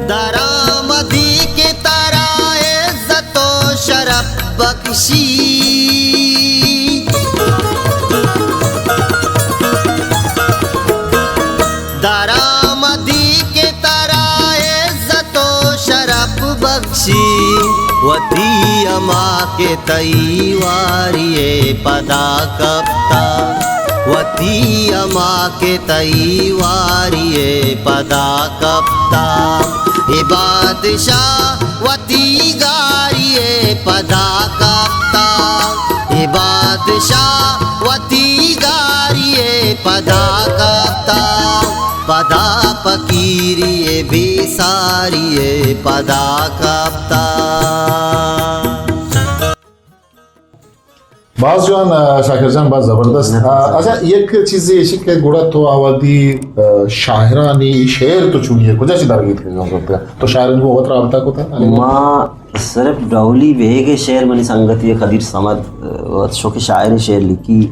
درآمدی کہ ترا عزت و شرف بخشی، درآمدی کہ ترا عزت و شرف بخشی، وتی ہما کہ تئی واری ءَ پدا کپتا، وتی ہما کہ تئی واری ءَ پدا کپتا، اے بادشاہ وتی گاری ءَ پدا کپتا، اے بادشاہ وتی گاری ءَ پدا کپتا، پدا فقیری ءَ بے ساری ءَ پدا کپتا۔ باز جوان، آ، شاکر جان، باز زبردست۔ آ، اچھا، یک چیزے ایشی کہ گڑا تو آ وہدی، آ، شاعرانی شعر تو چونی ہے، کجا چی درگیت کہ جان کرتا؟ تو شاعرانی کو وت رابطہ کو تھا؟ ما صرف ڈولی بیگ شعر منی سنگتی قدیر صمد، آ، وت شوق شاعر شعر لکھی۔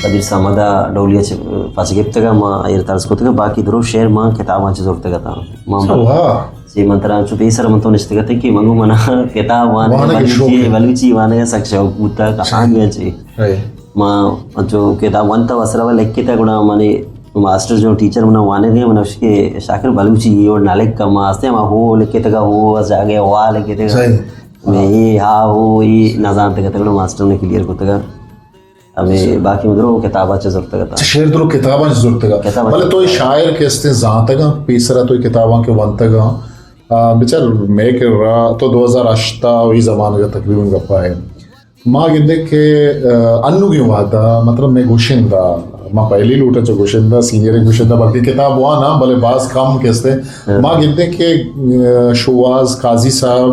قدیر صمد ءَ ڈولی چ پچ گپتگ، ما ایر طرز کتگ، باقی درو شعر ما کتاباں چ زرتگ اتاں۔ ما اچھا، واہ۔ چی من ترا چو پیسر من تو نشتگ اتیں کہ من گوں منا کتاب وانگ، وانگ ءِ بلوچی، شوق ہے۔ بلوچی وانگ ءِ سک شوق بوتا، اچھا۔ کہانیاں چی۔ اے۔ ما چو کتاب وانتا وسرا لکھتا گڑا منی ماسٹر جو ٹیچر منا وانگ ءَ، منا گوشت کہ شاکر بلوچی یہ اور نہ لکھ، ما ہستے ہما ہو لکھتگا، ہو اس جاگے ہوا لکھتگا۔ صحیح۔ میں یہ ہا ہو یہ نہ زانتگا، گڑا ماسٹر نے کلیئر کتگا۔ ہمے باقی من درو کتاباں چہ زرتگ اتاں۔ چہ شعر درو کتاباں چہ زرتگ ات۔ کتاباں بلے چہ تو اے زرتگ ات۔ شاعر کہ استیں زانتگ ات، پیسرا تو اے کتاباں کہ ونتگ ات۔ آ، بچار مئے کرا تو دو ہزار ہشت ءَ ای زمانگ ءَ تقریباً گپا ہے۔ ما گندے کہ، آ، انوگیں وہدا، مطلب مئے گشندہ، ما پہلی لوٹا چہ گشندہ، سینئر گشندہ، باقی کتاب واناں، بلے باز کم کہ استیں۔ ہاں۔ ما گندے کہ، آ، شوہاز قاضی صاحب،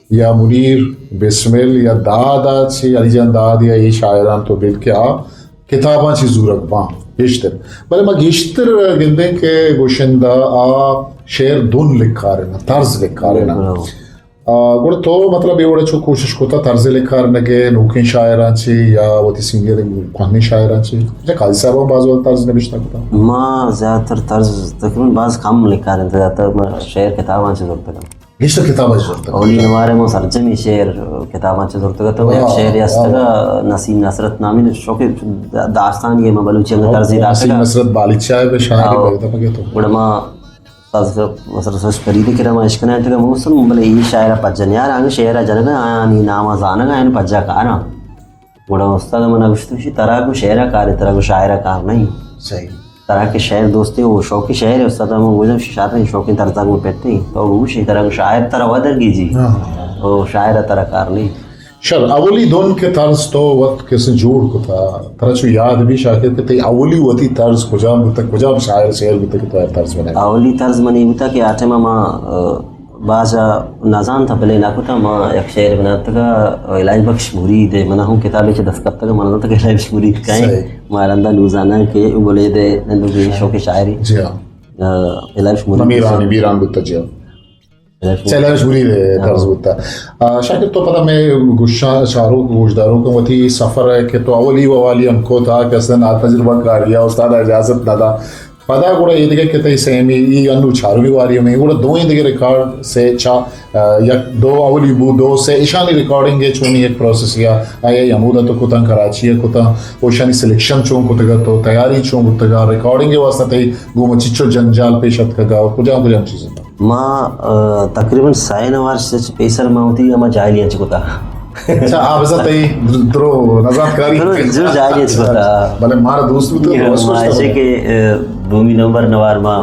یا منیر بسمل یا داد ءَ چی، علی جان داد یا اے شاعران تو بل کہ آ کتاباں چی زورگ باں گیشتر۔ بلے ما گیشتر گندیں کہ گشندہ آ شعر دن لکھاریناں، طرز لکھاریناں۔ برابر۔ آ، گڑا تو مطلب اے وڑا چو کوشش کتا طرز لکھارینگ ءِ نوکیں شاعراں چی یا وتی سینئر کوہنیں شاعراں چی؟ اچھا، قاضی صاحب ہم باز وقت طرز نبشتہ کتا۔ ما زیادہ تر طرز تقریباً باز کم لکھارینت، زیادہ تر ما شعر کتاباں چی زرتگاں۔ گیشتر کتاباں چہ زرتگ۔ اولی نوار ءَ ما سرجمیں شعر کتاباں چہ زرتگ ات۔ یک واہ، شعرے واہ، استگ، واہ۔ نسیم نصرت نامی، شوقیں داستانے، ما بلوچی ہم طرزے داتگ۔ نسیم نصرت بالیچ صاحب ءِ شاعری، آؤ۔ بلے تو پکے تو۔ گڑا ما استاد نصرت فرید ءِ کرا ما اشکنائینتگ، ما گوشت بلے اے شاعر ءَ پجا نیار، آنگہ شعر ءَ جنگ ءَ، آیانی نام ءَ زانگ ءَ، آیانی پجا کاراں۔ گڑا استاد ءَ من ءَ گوشت، گوشی، ترا گوں شعر ءَ کار اِنت، ترا گوں شاعر ءَ کار نہ اِنت۔ صحیح۔ ترا کہ شعر دوست اِنت، او شوقیں شاعرے، استاد ءَ من گوشت، شاعر اِنت، شوقیں طرزاں گوں پت اِنت۔ تو گوشی، ترا گوں شاعر، ترا ودر گیجی۔ ہاں۔ او شاعر ءَ ترا کار نہ اِنت۔ شر، اولی دن کہ طرز تو وت کسے جوڑ کتا، ترا چو یاد بی شاکر کہ تئی اولی وتی طرز کجام بوتا، کجام شاعر شعر بوتا کہ تو طرز بنائے؟ اولی طرز منی بوتا کہ آ ٹائم ءَ ما، آ، باز ءَ نزانت، بلے نہ کتاں، ما یک شعر بناتگ ءَ، الٰہی بخش مرید ءِ، من ءَ ہوں کتابے چہ دست کپتگ ءَ، من زانت کہ الٰہی بخش مرید کئے اِنت۔ صحیح۔ ما رندا نوں زاناں کہ اے بلید ءِ نندوکیں شوقیں شاعرے۔ جی ہاں۔ آ، الٰہی بخش مرید۔ ماں میران، میران بوتا، جی ہاں۔ الٰہی بخش مرید۔ چہ الٰہی بخش مرید ءِ، ہاں۔ طرز بوتا۔ آ، شاکر تو پدا مئے گوشاں، چاروک، گوشداروکاں وتی سفر ءَ کہ تو اولی و والی ہم کتا کہ اصلاً ناتجربہ کاری ءَ استاد ءَ اجازت نہ دا۔ پدا گڑا اے دگہ کہ تئی سیمی، ای انو چارمی واری ہمیں، گڑا دوئیں دگہ ریکارڈ سے چا، آ، یک دو اولی بو، دو سے، ایشانی ریکارڈنگ ءِ چونی یک پروسیس یا، آیا ہمودا تو کتاں، کراچی ءَ کتاں، او ایشانی سلیکشن چون کتگا، تو تیاری چون بوتگا، ریکارڈنگ ءِ واسطہ تئی گوما چچو جنجال پیش اتکگا، کجام کجام چیز اتاں؟ ما، آ، تقریباً سئے نوار چہ پیسر ما وتی ہما جاہلی انچ کتا۔ اچھا، آ بزاں تئی درو نزانتکاری۔ درو، درو جاہلی انچ کتا۔ بلے مارا دوست بوت، یہ دوست ما کشتا ایشے بلے۔ کہ، آ، دومی نمبر نوار ما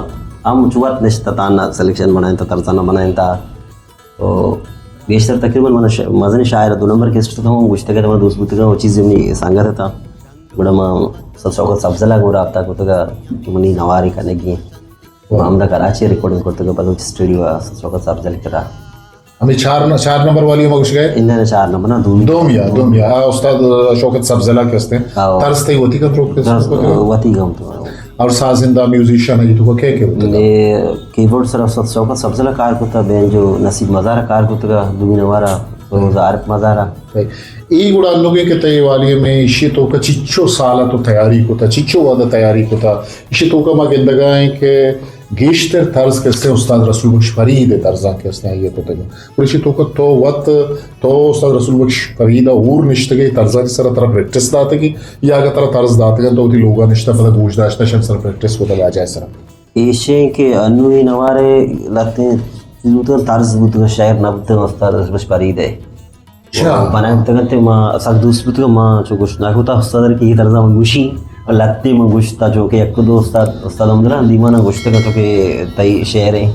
ہم چو وت نشت تانا سلیکشن بنائیں تا، ترزانا بنائیں تا۔ تو گیشتر تقریباً من ش-، مزن شاعر دو نمبر کیسٹ تو ہم گوشتگ ات، من دوست بوتگا، وہ چیز منی سنگت تا۔ گڑا ما سب شوق سبزلہ گوں رابطہ کتگا کہ منی نواری کنگی۔ ما ہمدا کراچی ریکارڈنگ کرتگ، بلوچ اسٹوڈیو ءَ شوکت صاحب زل کرا۔ ہمیں چار ن-، چار نمبر والی ہم گوش گئے؟ انہاں نے چار نمبر نا، دومی۔ دومی آ، دومی آ۔ آ، استاد شوکت صاحب زلا کہ ہستے۔ آؤ۔ طرز تئی وتی کنترول کے طرز وتی گم تو۔ اور سازندہ میوزیشن ہے تو کے کے ہوتا؟ میں کیبورڈ سر استاد شوکت صاحب زلا کار کرتا، بینجو نصیب مزار کار کرتا، دومی نوارا روز عارف مزارا۔ اے گڑا انوگے کہ تئی والی میں ایشی توکا چچو سالا تو تیاری کتا، چچو وعدہ تیاری کتا، ایشی توکا ما گندگا ہیں کہ گیشتر طرز کسے استاد رسول بخش فرید ءِ طرزاں کہ استیں آئی ءَ کتگ۔ گڑا ایشی توکا تو وت، تو استاد رسول بخش فرید ءَ ہور نشتگے، طرزانی سرا ترا پریکٹس داتگی، یا اگاں ترا طرز داتگاں تو وتی لوگا نشتہ پدا گوش داشتہ شن سرا پریکٹس کتگ واجہ ءِ سرا؟ ایشیں کہ انو اے نوارے لہتیں چیز بوتگاں، طرز بوتگاں، شعر نہ بوتگاں، استاد رسول بخش فرید ءِ۔ اچھا۔ بنائینتگ انت، ما سک دوست بوتگاں، ما چو گوشت نہ کتا استاد ءَ کہ اے طرزا من گوشی، اور لہتے من گوشتا، چو کہ یک دو استاد، استاد ہم درا دیوانا گوشتگا چو کہ تئی شعر ایں۔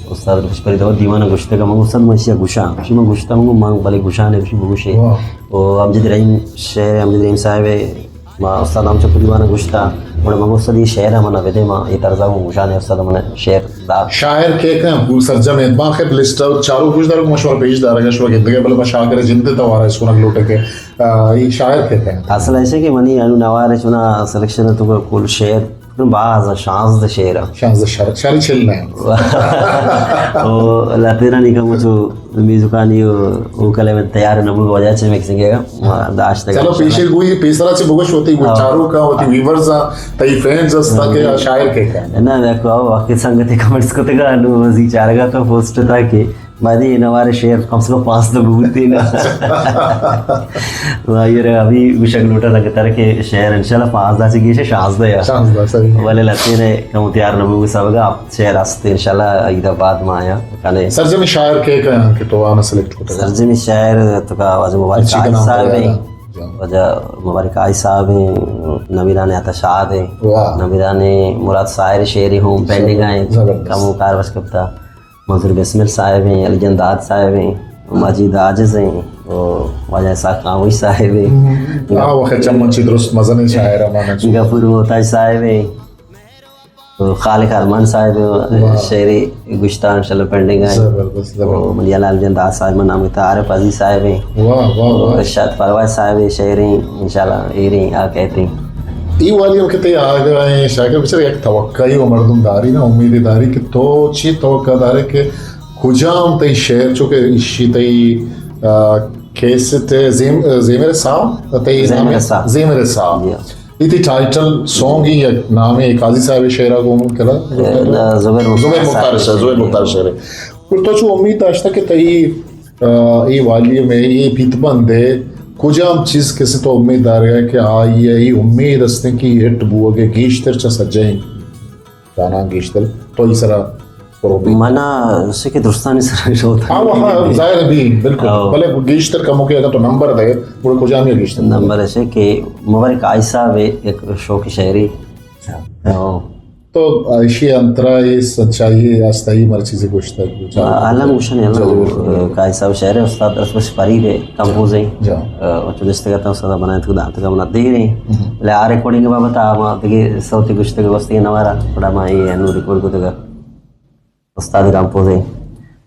استاد رسول بخش فرید ءَ دیوانا گوشتگا، من استاد من اشیا گوشاں، اشی من گوشتا، من گو من بلے گوشاں نے، اشی بگوشے۔ واہ۔ او امجد رحیم شعر، امجد رحیم صاحب ءِ ما استاد ہم چک دیوان گوشتا، گڑا من گو استاد اے شعر ءَ منا بدے، ما اے طرزا گوں گوشانے، استاد منا شعر دات۔ شاعر کئے کن؟ پول سرجم ایں، ما خیر لسٹ ءَ چاروک گوش دارگ، ما شمارا پیش دارگ، شما گندگے، بلے ما شاکر جند توارا اس کنگ لوٹے کہ، آ، اے شاعر کئے کن؟ اصل ایسے کہ منی انو نوار چونا سلیکشن تو کل شعر باز شانزدہ شعر۔ شانزدہ شعر، شعر چل نہ۔ او لاتیرانی کم چو میوزکانی و ووکل ءِ تیار نہ بوگ وجہ چہ مکسنگ ءَ ما داشتگ۔ چلو، پیشے گوئی پیسرا چہ بگوش وتی، ہاں۔ چاروکاں، وتی ویورز آں، تئی فینز است، ہاں۔ کہ شاعر کئے کن؟ نہ، دیکھو، آؤ، وقت سنگتے کمنٹس کتگا، انو زی چارگا تو پوسٹ تھا کہ بعدی اے نوار شعر کم سے کم پانزدہ بوتے نا۔ ما یہ رہا ابھی گوشگ لوٹا تھا کہ ترک شعر انشاءاللہ پانزدہ چہ گیش شانزدہ یا۔ شانزدہ، صحیح۔ ولے لتے نے کم تیار نہ بوگ سبگا شعر است، انشاءاللہ عید بعد ما آیا کنے۔ سرجمی شاعر کئے کن کہ تو آنا سلیکٹ کتگ؟ سرجمی شاعر تو کا واجہ مبارک عاج صاحب ہیں، جان۔ واجہ مبارک عاج صاحب ہیں، نمیران عطا شاد ہیں، واہ۔ نمیران مراد ساحر شعری ہوں، پینڈنگ ہیں، زبردست۔ کم کار بس کپتا۔ منظور بسمل صاحب ہیں، علی جان داد صاحب ہیں، مجید عاجز ہیں، او واجہ اسحاق خاموش صاحب ہیں۔ ہم۔ آ وقت چمن چی درست مزن شاعر ہمانا چی۔ غفور محتاج صاحب ہیں۔ تو خالق ارمان صاحب، واہ۔ شعری گشتہ انشاءاللہ پینڈنگ ہیں۔ زبردست، زبردست۔ تو منی لال جان داد صاحب، من نام تا عارف عزیز صاحب ہیں۔ واہ، واہ، واہ۔ ارشاد پرواز صاحب ہیں، شعری انشاءاللہ ایریں آ کہتے ہیں۔ ای والی ہم کہ تئی آگا ہیں، شاکر بچار یک توقعی و مردم داری نا، امید داری کہ تو چی توقع دارے کہ کجام تئی شعر، چونکہ اشی تئی، آ، کیسٹ زیم-، زیمر سا، تئی زیمر نام سا۔ زیمر سا۔ جی۔ ایتی ٹائٹل سانگ ہی یک نام ہے، قاضی صاحب شعرا گوں کلا؟ نہ، زبیر مختار زبیر مختار صاحب۔ شعر، زبیر مختار شعر۔ اور تو چو امید داشتا کہ تئی، آ، اے والی میں اے پیت بند ہے، کجام چیز کسے تو امید دارے کہ آئی ہے، اے امید استیں کہ ہٹ بوگے گیشتر چا سجائیں گانا گیشتر تو ای سرا پر امید؟ منا اسے کہ درستانی سرا شوت۔ ہاں، وہ، ہاں، ظاہر بھی، بالکل۔ ہاں۔ بلے گیشتر کمو کے اگر تو نمبر دے، گڑا کجام یا گیشتر؟ نمبر ایسے کہ مبارک عاج صاحب ایک شوق شاعری۔ ہاں۔ تو ایشی انترا ای سچائی آستائی مر چیزے گوشتا۔ عالم گوشن ہے نا، جی، بالکل۔ قاضی صاحب شاعر ہے، استاد رسول بخش فرید ہے، کمپوز ہے۔ جی۔ آ، چو دستگاہ تا استاد بنائے تو دانتگا منا دیر ہے۔ ہم۔ لے آ ریکارڈنگ بابت آ ما دیگه صوتی گوشتگ واسطے نوارا، پڑا ما یہ انو ریکارڈ کو دگا۔ استاد کمپوز ہیں۔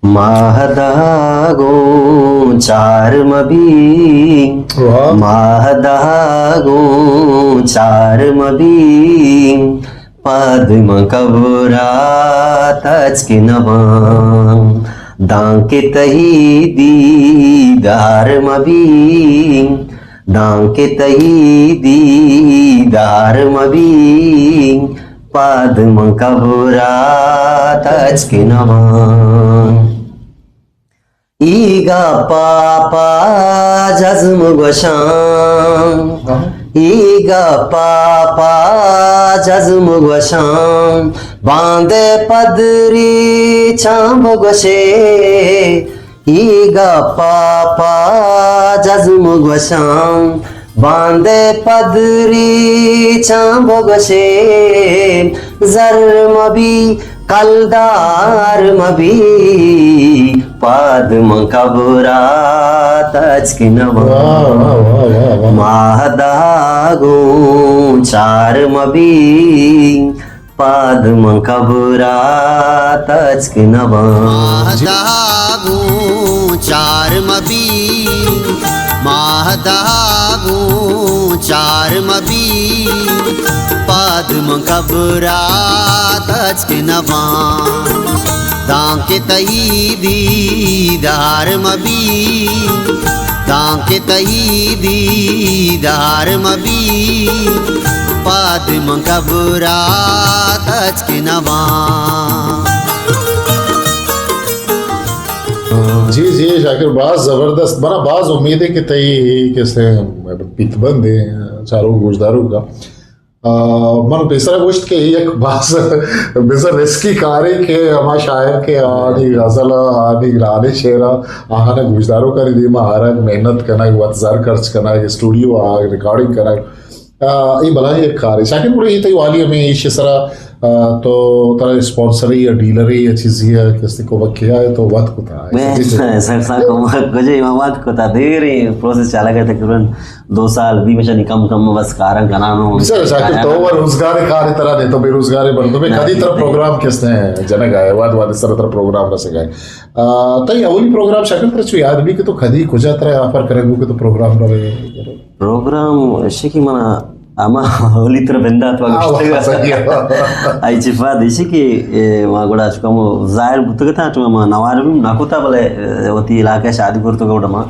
ماہ دہ گوں چار مبی، واہ۔ ماہ دہ گوں چار مبی، پد من قبرا تچک نباں، دانکہ تئی دیدار مبی، دانکہ تئی دیدار مبی، پد من قبرا تچک نباں۔ ای گپا پہ جزم گوشاں، ای گپا پہ جزم گوشاں، باندے پدری چام بگوشے۔ ای گپا پہ جزم گوشاں، باندے پدری چام بگوشے۔ زر مبی کلدار مبی، پاد من قبرا تچک نباں۔ واہ، واہ، واہ، واہ، واہ۔ ماہ دہ گوں چار مبی، پاد من قبرا تچک نباں۔ ماہ دہ گوں چار مبی، ماہ دہ گوں چار مبی، پاد من قبرا تچک نباں۔ دانکہ تئی دیدار مبی، دانکہ تئی دیدار مبی، پاد من قبرا تچک نواں۔ جی، جی، شاکر، باز زبردست۔ منا باز امید ہے کہ تئی کہ سے پیت بند ہے چارو گوشدارو کا۔ آ، من پیسرا گوشت کہ یک باز بزاں رسکی کارے کہ ہما شاعر کہ آنی غزل، آنی گرانے شعر، آہانا گوشدارو کاری دیما آرگ، محنت کنگ، وت زر خرچ کنگ، اسٹوڈیو آگ، ریکارڈنگ کنگ۔ آ، اے بلاہیں یک کارے۔ شاکر، گڑا اے تئی والی ہمیں ایشی سرا، آ، تو ترا اسپانسری یا ڈیلری یا چیزی ہے کہ استے کمک کیا ہے تو وت کتا ہے؟ میں سر سا کمک کجے ما وت کتا، دیریں پروسیس چالا گئے، تقریباً دو سال بھی مشانی کم کم بس کارن کنانو۔ سر شاکر، تو وہ روزگار کار ترا نہیں تو بے روزگار بن تو میں نہ، کدی ترا نہیں۔ پروگرام کس نے جنگ آئے، واد واد سر ترا پروگرام رسے گئے۔ آ، تئی اولی پروگرام شاکر ترا چو یاد بھی کہ تو کدی کجا ترا آفر کرے گو کہ تو پروگرام رہے؟ پروگرام ایشی کہ من ہما اولی تر بندات و آ، گوشتگ۔ صحیح ہے۔ آئی چی فاد ایشی کہ، اے، ما گڑا چکا مو ظاہر بوتگ تا، چکا ما نوار بھی نہ کتا، بلے، اے، وتی علاقہ شادی کرتگ گڑا ما۔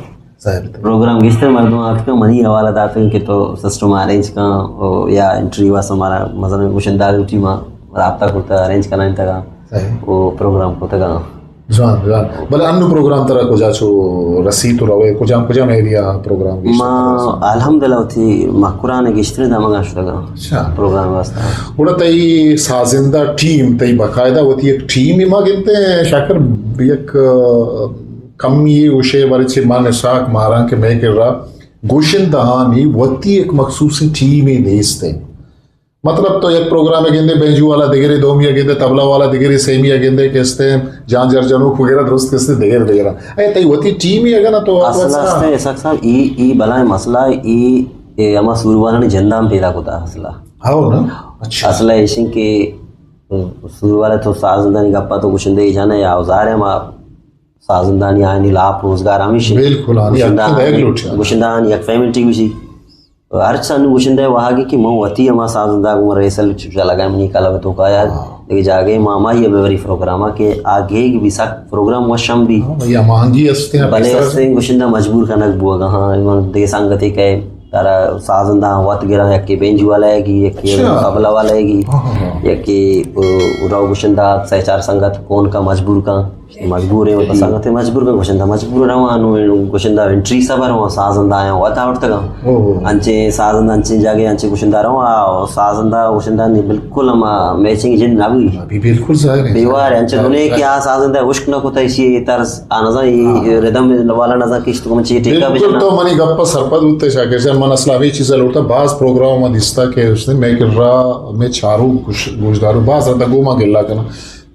ظاہر ہے۔ پروگرام گشتر مردم آتکا منی حوالہ داتگ کہ تو سسٹم ارینج کن، او یا انٹرویو واسطہ مارا مثلاً گوشندہ ٹیم رابطہ کرتا، ارینج کنا انتگا۔ صحیح۔ او پروگرام کتگا۔ جوان، جوان۔ بلے انو پروگرام ترا کجا چو رسی تو روے؟ کجام، کجام ایریا پروگرام گیشتر ما ترا رسی؟ الحمدللہ وتی مکران گیشتر دمگا شتگا۔ اچھا۔ پروگرام واسطہ۔ گڑا تئی سازندہ ٹیم، تئی باقاعدہ وتی یک ٹیم ما گنتے ہیں، شاکر، یک، آ، کمی گوشے بارے چے من اسحاق ماراں کہ میں کرا گوشندہانی وتی یک مخصوصیں ٹیمے نیست ہے۔ مطلب تو یک پروگرام گندے، بینجو والا دگرے، دومی گندے، طبلہ والا دگرے، سیمی گندے کہ استے جان جر جنوک وغیرہ درست کہ استے دگر دگر۔ اے تئی وتی ٹیم ہی اگا نا تو اصل استے اسحاق صاحب، ای، ای بلائیں مسئلہ، ای، اے ہما سور والا نے جندان پیدا کتا اصلا۔ ہاؤ نا؟ اچھا۔ اصل ایشن کہ سور والا تو سازندانی گپا تو گوشندے جانے یا اوزار ہے ہما سازندانی آئینی لاپ روزگار ہمیشی۔ بالکل، آنی گوشندہ حق دائگ آنی، لوٹی۔ گوشندہ آنی یک فیملی ٹی گوشی۔ ہرچ انو گوشندہ واہگی کہ من وتی ہما سازندہ گوں ریسل چ-، چ-، لگا منی کلب تو کا یا ہاں۔ دیگه جاگے ما ہمائی بے وری پروگرام کہ آ گیگ بھی سک پروگرام وشم بھی۔ ہاں، یا مانگی ہستے ہیں بلے پیسر۔ ہستے گوشندہ مجبور کنگ بوگا، ہاں، من دے سنگتے کہ ترا سازندہ وت گرا، یکی بینجو والا ہے گی، یکی اچھا۔ طبلہ والا ہے گی، ہاں، ہاں، ہاں۔ یکی، او، رو گوشندہ سہ چار سنگت کون کا مجبور کا۔ مجبور ہیں، بس سنگت مجبور کا گوشندہ، مجبور روان، گوشندہ انٹری سبر ہوں، سازندہ ہیں، وتا اٹھتگا۔ اوہ۔ انچے سازندہ، انچے جاگے، انچے گوشندہ رہو، آ، سازندہ، گوشندہ نے بالکل ہم میچنگ جن نہ بھی۔ ابھی بالکل ظاہر ہے۔ دیوار ہے، انچے ظاہر دنے ہے۔ کہ آ سازندہ اشک نہ کوتا، اسی یہ طرز، آ نزا، یہ ہاں۔ ردم والا نزا کہ اشتو من چی ٹیکا بالکل بجنا۔ تو منی گپ سرپد ہوتے شاکر جان، من اصلا بھی چیز لوٹتا، بعض پروگرام من دیستا کہ اس نے میں کر رہا، میں چاروں گوش-، گوشداروں، بعض ردا گوما گلا کنا۔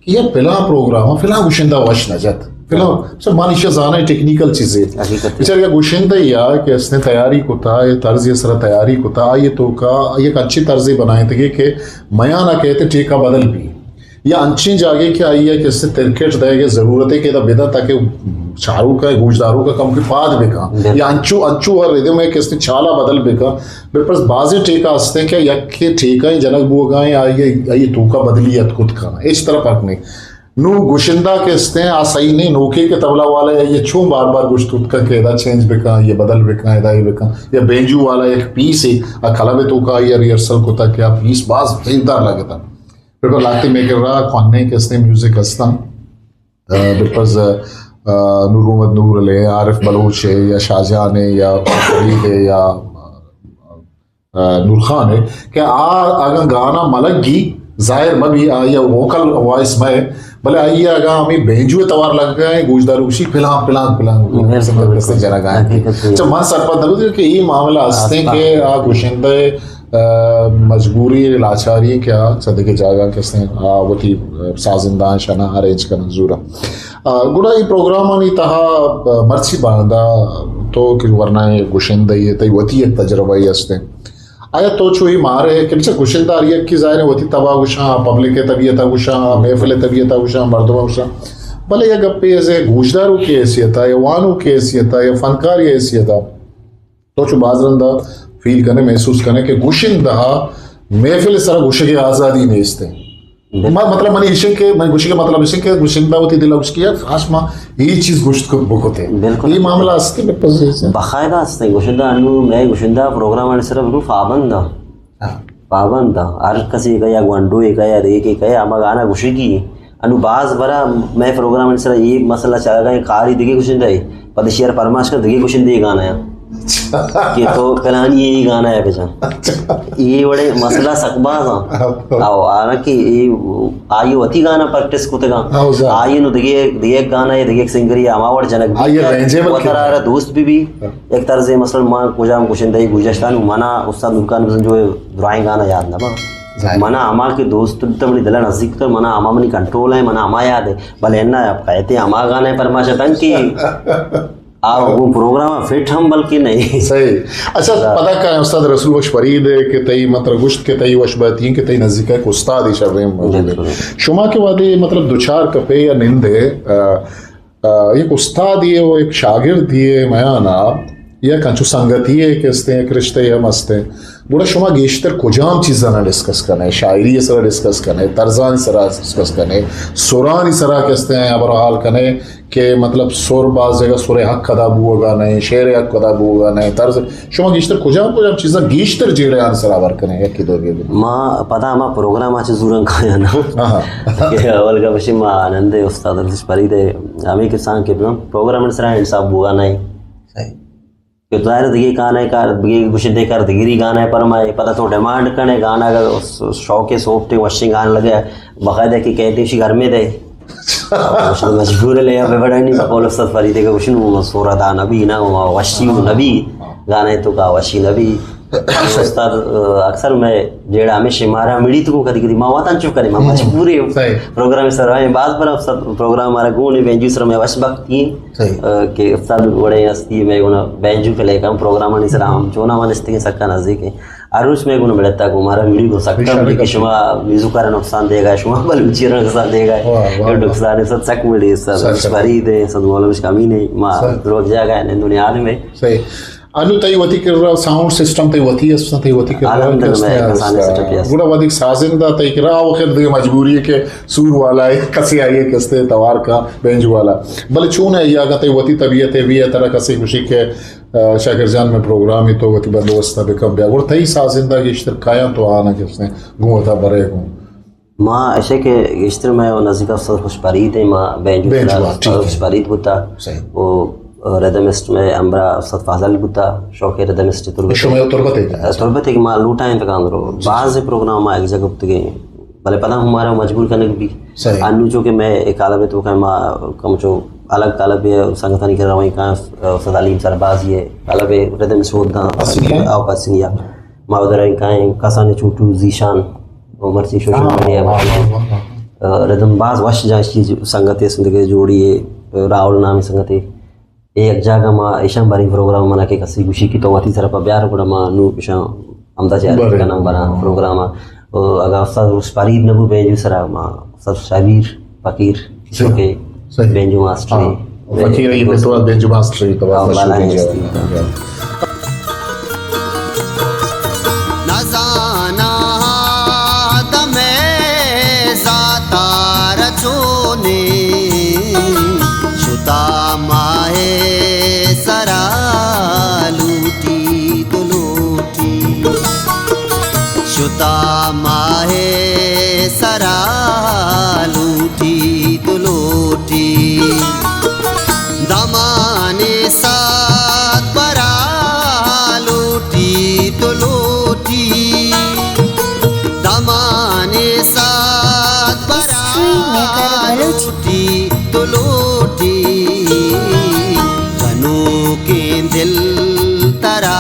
کہ یک پلاں پروگرام، پلاں گوشندہ وش نہ جت۔ پلاں، سر، من ایشی زاناں ٹیکنیکل چیزے۔ حقیقت۔ بچار یک گوشندہ یا کہ اس نے تیاری کتا، یا طرز سر تیاری کتا، آئی تو کا یک اچھی طرزے بنائیں تھے کہ میاں نہ کہتے ٹیکا بدل بھی۔ یا انچیں جاگے کہ آئی ہے کہ اس نے ترکٹ دے کہ ضرورت ہے کہ دا بدا تاکہ چاروں کا، گوشداروں کا کم کے پاد بکا۔ بالکل۔ یا انچو، انچو ہر ردم ہے کہ اس نے چالا بدل بکا۔ بلے پس بازیں ٹیکہ ہستیں کہ یکے ٹیکہ جنگ بوگا ہیں، آئی، آئی توکا بدلی ات کت کن۔ ہچ طرح فرق نہیں۔ نو گشندہ کہ ہستیں، آ صحیح نہیں، نوکے کہ طبلہ والا ہے، یہ چون بار بار گشت کت کن کہ ادا چینج بکن، یہ بدل بکن، ادا یہ بکن۔ یا بینجو والا ایک پیس ہے، آ کلب توکا یا ریہرسل کتا کہ آ پیس باز زیبدار لگتا۔ پھر تو لاتے میکر را کھوانے کہ ہستیں، میوزک ہستاں۔ آ، بلپز، آ، نور محمد نور علی، عارف بلوچ ہے یا شاہ جان ہے یا فرید ہے یا، آ، نور خان ہے کہ آ اگاں گانا ملگی ظاہر مہ بھی آئی ووکل وائس مہ ہے، بلے آئی اگاں ہمیں بینجو توار لگ گئے گوشدار اسی پلان، پلان، پلان، بالکل، بالکل۔ جنگ آئے۔ حقیقت ہے۔ اچھا، من سرپد نہ کہ یہ معاملہ ہستیں کہ آ گشندہ آ، مجبوری، لاچاری کہ آ چہ دگہ جاگہ کسیں آ وتی سازندہاں شنا ارینج کنن زورا۔ آ، گڑا اے پروگرامانی تہا، آ، مرچی باندا تو کہ ورنا اے گشندہ ئے، تئی وتی یک تجربہ ئے ہستیں۔ آیا تو چو اے مارے کہ بچہ گشندہ ہر یکے ظاہر ہے وتی تبا گشاں، پبلک طبیعتا گشاں، محفل طبیعتا گشاں، مردم گشاں۔ بلے یک گپے ایز اے گوشداروکے حیثیتا یا وانوکے حیثیتا یا فنکاری حیثیتا تو چو باز رندا فیل کنے، محسوس کنے کہ گشندہ محفل سرا گشگے آزادی نیست ہے۔ بالکل۔ ما-، مطلب منی ایشن کہ، من گشگے مطلب ایشن کہ گشندہ وتی دل گشگے خاص ما یہ چیز گشت کو بکتے۔ بالکل۔ یہ معاملہ است ہے، بالکل صحیح سے۔ باقاعدہ است ہے گشندہ، انو میں گشندہ پروگرام آنے سرا بالکل پابند ہاں۔ ہاں۔ پابند آں۔ ہر کسے کہ یا گونڈو ءَ کہ یا دگہ کہ کہ ہما گانا گوشگی۔ انو باز برا مئے پروگرام سرا اے مسئلہ چلگا ایں، کاری دگہ گوشندہ اے، پد شیئر پرماش کن دگہ گوشندہ اے گانا اے کہ تو پلانی اے گانا اے بجن۔ اے وڑے مسئلہ سک باز آں۔ او آنا کہ اے آئی وتی گانا پریکٹس کتگاں۔ آئی نو دگہ، دگہ گانا اے، دگہ سنگری ہما وڑ جنگ بی، آئی رینج اے وترا دوست بی بی۔ یک طرزے مثلاً ما کجام گوشندہ اے گوششتان، منا استاد نورخان بزنجو درائیں گانا یاد نہ باں۔ منا ہما کہ دوست بوتہ منی دل ءَ نزیک بوتہ، منا ہما منی کنٹرول ءَ، منا ہما یاد اے۔ بلے انا کئیت ہما گانا پرماش اتن کہ آ گوں پروگرام ءَ فٹ ہم بلکہ نہ ایں۔ صحیح۔ اچھا، پدا کائیں استاد رسول بخش فرید ءَ کہ تئی مطلب گوشت کہ تئی وش بہتی ایں کہ تئی نزیک ءَ یک استادے شریں موجود اے۔ شما کہ وہدے مطلب دوچار کپے یا نندے، آ، آ، یک استادے ءُ یک شاگردے ءِ میان ءَ یک انچو سنگتی ءِ کہ استیں، یک رشتہ ءِ ہم استیں، گڑا شما گیشتر کجام چیزاں ڈسکس کنے؟ شاعری ءِ سرا ڈسکس کنے، طرزانی سرا ڈسکس کنے، سرانی سرا کہ استیں ہبر ءُ حال کنے کہ مطلب سر باز جگہ سر ءِ حق ادا بوگا نہ ایں، شعر ءِ حق ادا بوگا نہ ایں، طرز شما گیشتر کجام کجام چیزاں گیشتر جیڑہ آنی سرا ہبر کنے؟ یکے دوگے بگو۔ ما پدا ہما پروگرام ءَ چہ زوراں کایاں نا۔ آہا۔ کہ اول گپ اشی ما آنند ءِ استاد رسول بخش فرید ءِ ہمے کسان کہ بزاں پروگرام ءِ سرا انصاف بوگا نہ ایں۔ صحیح۔ کہ ظاہر دگہ گانا کار، دگہ گوشندہ کار، دگری گانا پرمائے، پدا تو ڈیمانڈ کنے گانا اگر شوق ءِ سوپٹے وشیں گانا لگے، باقاعدہ کہ کہتے شی گھر میں دے۔ مجبور لے ابے بڑا نہیں بقول استاد فرید ءَ کہ گوشن سورا دا نبی نا، وشی نبی، گانے تو کا وشی نبی۔ استاد، آ، اکثر میں جیڑا ہمیشہ مارا مڑی تو کدی کدی ما وطن چپ کرے، ما مجبور ایں۔ صحیح۔ پروگرام سر آئیں، باز بر استاد پروگرام ہمارا گون ایں، بینجو سر میں وش بختی ایں۔ صحیح۔ آ، کہ استاد وڑے ہستی میں گونا بینجو پلے کم پروگرام نہیں سر ہم چونا من استگے سکا نزدیک ایں۔ ہر روچ مئے گون ملتا کو مارا ویڈیو کو سکتا کہ شما میوزک ءَ را نقصان دیگا، شما بلوچی ءَ را نقصان دیگا۔ واہ، واہ، واہ۔ نقصان اے، سک سک مڑی، سک سک۔ فرید اے، سک مولانا مشک امین اے، ما دروگ جاگا اے، دنیا آدم اے۔ صحیح۔ انو تئی وتی کرا ساؤنڈ سسٹم تئی وتی است، تئی وتی کرا الحمدللہ، کسے مئے کسانیں سسٹم است۔ گڑا وتی سازندہ تئی کرا، آ وخت دگہ مجبوری اے کہ سور والا اے، کسے آئی اے کستے توار کا بینج والا۔ بلے چون اے، یا اگاں تئی وتی طبیعت اے بی اے، ترا کسے گوشی کہ آ، شاکر جان، مئے پروگرامے، تو وتی بندوبست ءَ بکن بیا۔ گڑا تئی سازندہ گیشتر کایاں تو آناں کہ استیں گوں وتا برے گوں؟ ما اشے کہ گیشتر مئے نزیک استاد خوش فرید ایں، ما بینجو بینجو، استاد ٹھیک اے۔ خوش فرید بوتا۔ صحیح۔ او ردمسٹ مئے ہمراہ استاد فاضل بوتا، شوق ردمسٹ تربت۔ شما تربت اے؟ تربت اے کہ ما لوٹائیں تکاں درو۔ باز پروگرام ما یک جگہ بوتگیں۔ بلے پدا ہم مارا مجبور کنگ بی۔ صحیح۔ انو چونکہ مئے اے کالب ءِ توکا ما کمچو الگ کالب ءِ سنگتانی کرا رویں کاں، استاد علیم سربازی ءِ کالب ءِ ردم سود داں۔ پسنی ءَ؟ آ، پسنی ءَ۔ ما ادھر کائیں کسانیں چوٹو ذیشان، او مرچی سوشل میڈیا ءَ، ردم باز وش جاں، چیز سنگتے سندگے جوڑی اے، راہول نامی سنگتے۔ اے یک جاگہ ما ایشاں باریں پروگرام منا کہ کسی گوشی کہ تو وتی طرفا بیار، گڑا ما نو ایشاں ہمدا چہ باریں۔ کناں براں پروگرام ءَ۔ او اگاں استاد روش فرید نبو بینجو سرا، ما استاد شبیر فقیر، صحیح۔ کہ صحیح۔ Banjo master. ہاں۔ فقیر اے پہ تو بینجو ماسٹر اے تو ہاں، بالا مشہور اے۔ نزاناں دمے زاتار چونیں، شتا ماہ سرا لوٹی تو لوٹی، شتا ماہ سرا لوٹی تو لوٹی۔ دمانے سات برا لوٹی تو لوٹی، دمانے سات برا لوٹی تو لوٹی، گنوکیں دل ترا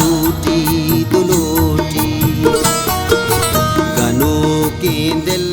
لوٹی تو لوٹی، گنوکیں دل